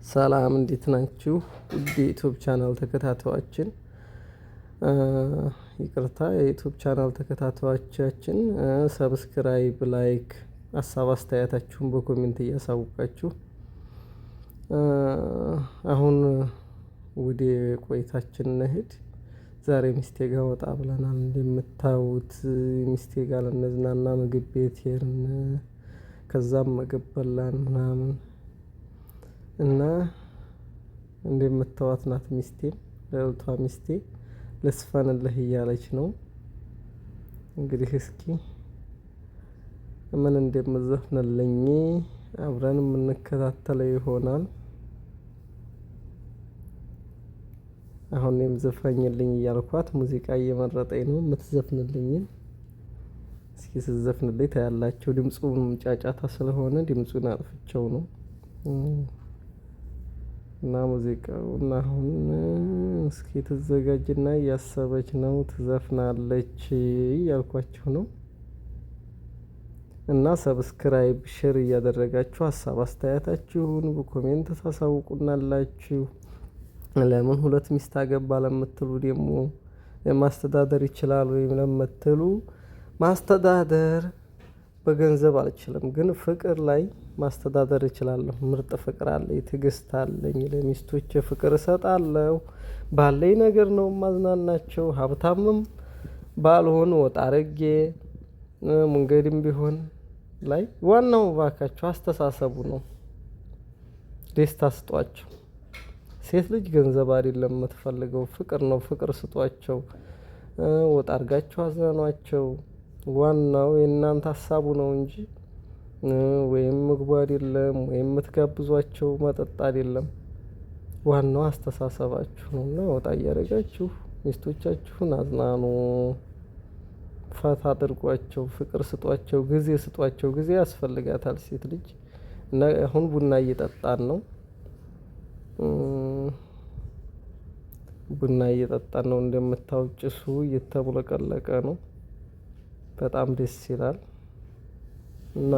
ሰላም እንዴት ናችሁ? ውድ የ YouTube channel ተከታታዮችን፣ ይቅርታ፣ የ YouTube channel ተከታታዮቻችን subscribe፣ like፣ ሀሳብ አስተያየታችሁን በ comment እያሳወቃችሁ አሁን ወደ ቆይታችን እንሂድ። ዛሬ ሚስቴ ጋር ወጣ ብለናል። እንደምታዩት ሚስቴ ጋር ልንዝናና ምግብ ቤት ሄድን። ከዛም ምግብ በላን ምናምን እና እንደምታዋት ናት ሚስቴም፣ ለውቷ ሚስቴ ልስፈንልህ እያለች ነው። እንግዲህ እስኪ ምን እንደምዘፍንልኝ አብረን የምንከታተለው ይሆናል። አሁን እኔም ዘፈኝልኝ እያልኳት ሙዚቃ እየመረጠኝ ነው የምትዘፍንልኝን። እስኪ ስትዘፍንልኝ ታያላችሁ። ድምፁም ጫጫታ ስለሆነ ድምፁን አጥፍቼው ነው እና ሙዚቃው እና አሁን እስኪ ትዘጋጅና እያሰበች ነው፣ ትዘፍናለች እያልኳችሁ ነው። እና subscribe፣ share እያደረጋችሁ ሀሳብ አስተያየታችሁን በ comment ታሳውቁናላችሁ። ለምን ሁለት ሚስት አገባ ለምትሉ ደግሞ ማስተዳደር ይችላል ወይም ለምትሉ ማስተዳደር በገንዘብ አልችልም፣ ግን ፍቅር ላይ ማስተዳደር እችላለሁ። ምርጥ ፍቅር አለኝ፣ ትዕግስት አለኝ፣ ለሚስቶቼ ፍቅር እሰጣለሁ። ባለኝ ነገር ነው ማዝናናቸው። ሀብታምም ባልሆን ወጣ አርጌ መንገድም ቢሆን ላይ ዋናው ባካቸው አስተሳሰቡ ነው። ደስታ ስጧቸው። ሴት ልጅ ገንዘብ አይደለም የምትፈልገው፣ ፍቅር ነው። ፍቅር ስጧቸው፣ ወጣ አርጋቸው አዝናኗቸው። ዋናው የእናንተ ሀሳቡ ነው እንጂ ወይም ምግቡ አይደለም ወይም የምትጋብዟቸው መጠጥ አይደለም። ዋናው አስተሳሰባችሁ ነው። እና ወጣ እያደረጋችሁ ሚስቶቻችሁን አዝናኑ፣ ፈታ አድርጓቸው፣ ፍቅር ስጧቸው፣ ጊዜ ስጧቸው። ጊዜ ያስፈልጋታል ሴት ልጅ። እና አሁን ቡና እየጠጣን ነው። ቡና እየጠጣን ነው። እንደምታዩት ጭሱ እየተቡለቀለቀ ነው። በጣም ደስ ይላል። እና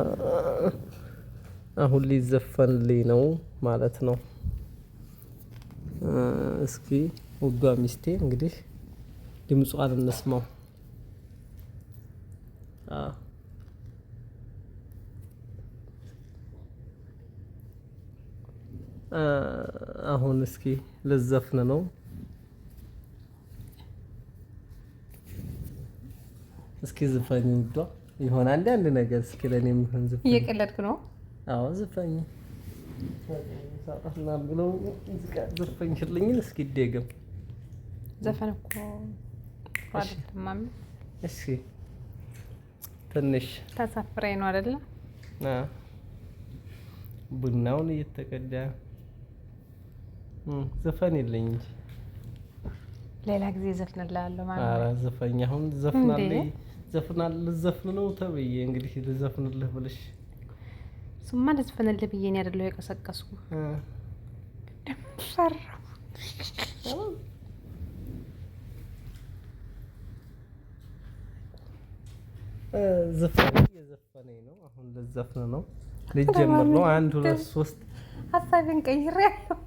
አሁን ሊዘፈንልኝ ነው ማለት ነው። እስኪ ውዷ ሚስቴ እንግዲህ ድምጿን እንስማው። አሁን እስኪ ልዘፍን ነው። እስኪ ዝፈኝ ውዷ፣ ይሆን አንድ አንድ ነገር እስኪ ለኔ የሚሆን ዝፈኝ። እየቀለድክ ነው? አዎ ዝፈኝ ሳጣና ብለው ዘፈንሽልኝን እስኪ ደገም። ዘፈን እኮ አይደለም ማሚ። እስኪ ትንሽ ተሳፍሬ ነው አይደለ? አዎ ቡናውን እየተቀዳ ዘፈን የለኝ እንጂ ሌላ ጊዜ ዘፍንልሃለሁ ማለት ነው። ኧረ ዘፈኝ አሁን ዘፍናለሁ፣ ዘፍናል ልዘፍን ነው ተብዬ እንግዲህ ልዘፍንልህ ብልሽ እሱማ ልዝፈንልህ ብዬ እኔ አይደለሁ የቀሰቀስኩ። ፈራሁ። ዘፈን እየዘፈነኝ ነው አሁን ልዘፍን ነው፣ ልጀምር ነው። አንድ ሁለት ሶስት ሀሳቤን ቀይሬያለሁ።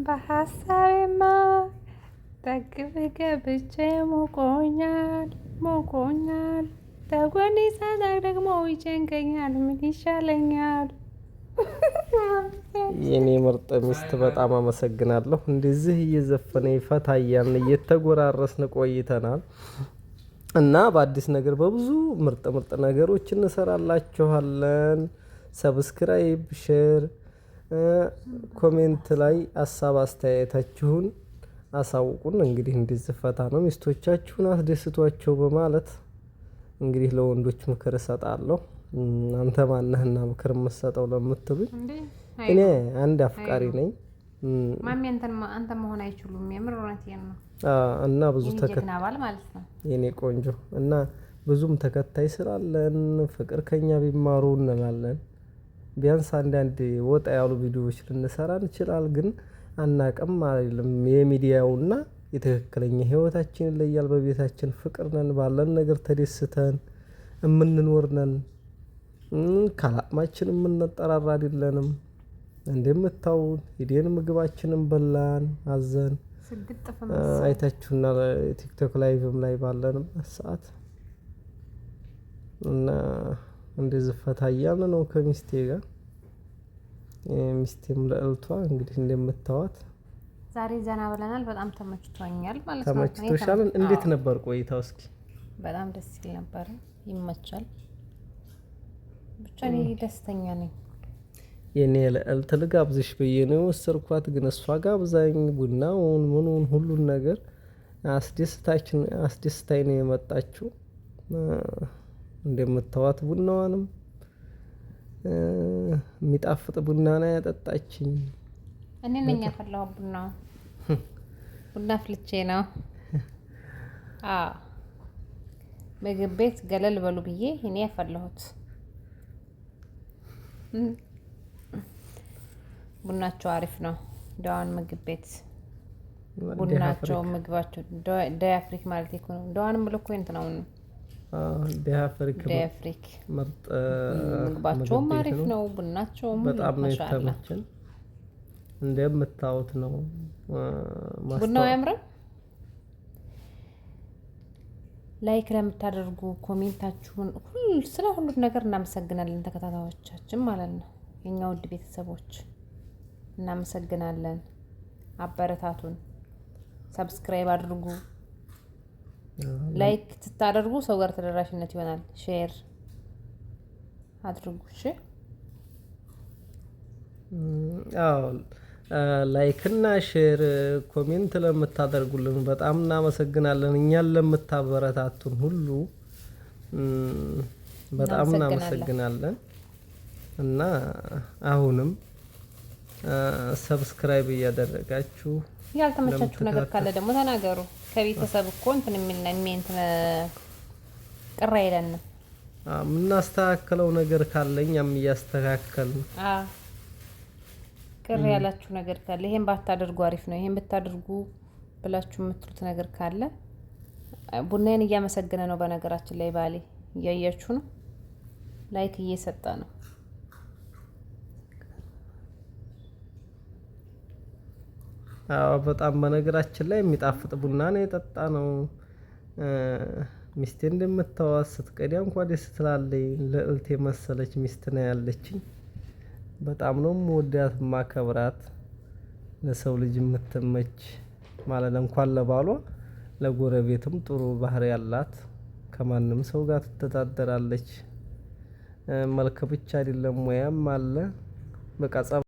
በሀሳቤማ ጠግብ ገብቼ ሞቆኛል ሞቆኛል ተጎኔ ሳላቅ ደግሞ ይጨንቀኛል። ምን ይሻለኛል? የኔ ምርጥ ሚስት በጣም አመሰግናለሁ። እንደዚህ እየዘፈነ ፈታ እያልን እየተጎራረስን ቆይተናል እና በአዲስ ነገር በብዙ ምርጥ ምርጥ ነገሮች እንሰራላችኋለን። subscribe፣ share፣ comment ላይ ሀሳብ አስተያየታችሁን አሳውቁን። እንግዲህ እንደዚህ ፈታ ነው፣ ሚስቶቻችሁን አስደስቷቸው በማለት እንግዲህ ለወንዶች ምክር እሰጣለሁ። አንተ ማነህና ምክር የምትሰጠው ለምትሉኝ እኔ አንድ አፍቃሪ ነኝ። ማሚ አንተ መሆን አይችሉም። የምር እውነቴን ነው። እና ብዙ ተከታይ ማለት ነው የኔ ቆንጆ እና ብዙም ተከታይ ስላለን ፍቅር ከኛ ቢማሩ እንላለን። ቢያንስ አንዳንድ ወጣ ያሉ ቪዲዮዎች ልንሰራ እንችላል፣ ግን አናቅም አይደለም የሚዲያውና የትክክለኛ ህይወታችን ይለያል። በቤታችን ፍቅር ነን፣ ባለን ነገር ተደስተን የምንኖር ነን። ካላቅማችን የምንጠራራ አይደለንም። እንደምታውን ሂደን ምግባችንን በላን አዘን አይታችሁና ቲክቶክ live ም ላይ ባለንበት ሰዓት እና እንደዚህ ፈታ እያልን ነው ከሚስቴ ጋር። ሚስቴም ልዕልቷ እንግዲህ እንደምታዋት ዛሬ ዘና ብለናል። በጣም ተመችቶኛል ማለት ነው። ተመችቶሻል? እንዴት ነበር ቆይታው? እስኪ በጣም ደስ ይል ነበር። ይመቻል። ብቻ እኔ ደስተኛ ነኝ። የኔ ልዕልት ልጋብዝሽ ብዬ ነው የወሰድኳት፣ ግን እሷ ጋብዛኝ ቡናውን ምኑን ሁሉን ነገር አስደስታችን አስደስታኝ ነው የመጣችው። እንደምታዋት ቡናዋንም የሚጣፍጥ ቡና ነው ያጠጣችኝ። እኔ ነኝ ያፈላሁት ቡና ቡና አፍልቼ ነው። አዎ ምግብ ቤት ገለል በሉ ብዬ እኔ ያፈላሁት። ቡናቸው አሪፍ ነው። ደዋን ምግብ ቤት ቡናቸው፣ ምግባቸው ዳያፍሪክ ማለት እኮ ነው። ደዋን የምልህ እኮ እንትን ነው ዳያፍሪክ ምርጥ ምግባቸውም አሪፍ ነው። ቡናቸውም በጣም ነው የተመቸን። እንደምታዩት ነው። ቡናው አያምርም? like ለምታደርጉ comment ኣችሁን ሁሉ ስለ ሁሉም ነገር እናመሰግናለን። ተከታታዮቻችን ማለት ነው የኛ ውድ ቤተሰቦች እናመሰግናለን። አበረታቱን፣ subscribe አድርጉ፣ like ስታደርጉ ሰው ጋር ተደራሽነት ይሆናል። share አድርጉ። እሺ አዎ like እና share comment ለምታደርጉልን በጣም እናመሰግናለን። እኛን ለምታበረታቱን ሁሉ በጣም እናመሰግናለን እና አሁንም subscribe እያደረጋችሁ ያልተመቻችሁ ነገር ካለ ደግሞ ተናገሩ። ከቤተሰብ እኮ እንትን የሚል እንትን ቅር አይለንም። የምናስተካክለው ነገር ካለ እኛም እያስተካከልን ቅር ያላችሁ ነገር ካለ ይሄን ባታደርጉ አሪፍ ነው፣ ይሄን ብታደርጉ ብላችሁ የምትሉት ነገር ካለ ቡናዬን እያመሰገነ ነው። በነገራችን ላይ ባሌ እያያችሁ ነው፣ like እየሰጠ ነው። አዎ በጣም በነገራችን ላይ የሚጣፍጥ ቡና ነው የጠጣ ነው። ሚስቴ እንደምታዋት ስትቀዳ እንኳ ደስ ትላለች። ልዕልት የመሰለች ሚስት ነው ያለችኝ። በጣም ነው የምወዳት የማከብራት። ለሰው ልጅ የምትመች ማለት እንኳን ለባሏ ለጎረቤትም ጥሩ ባህሪ ያላት ከማንም ሰው ጋር ትተዳደራለች። መልክ ብቻ አይደለም ሙያም አለ። በቃ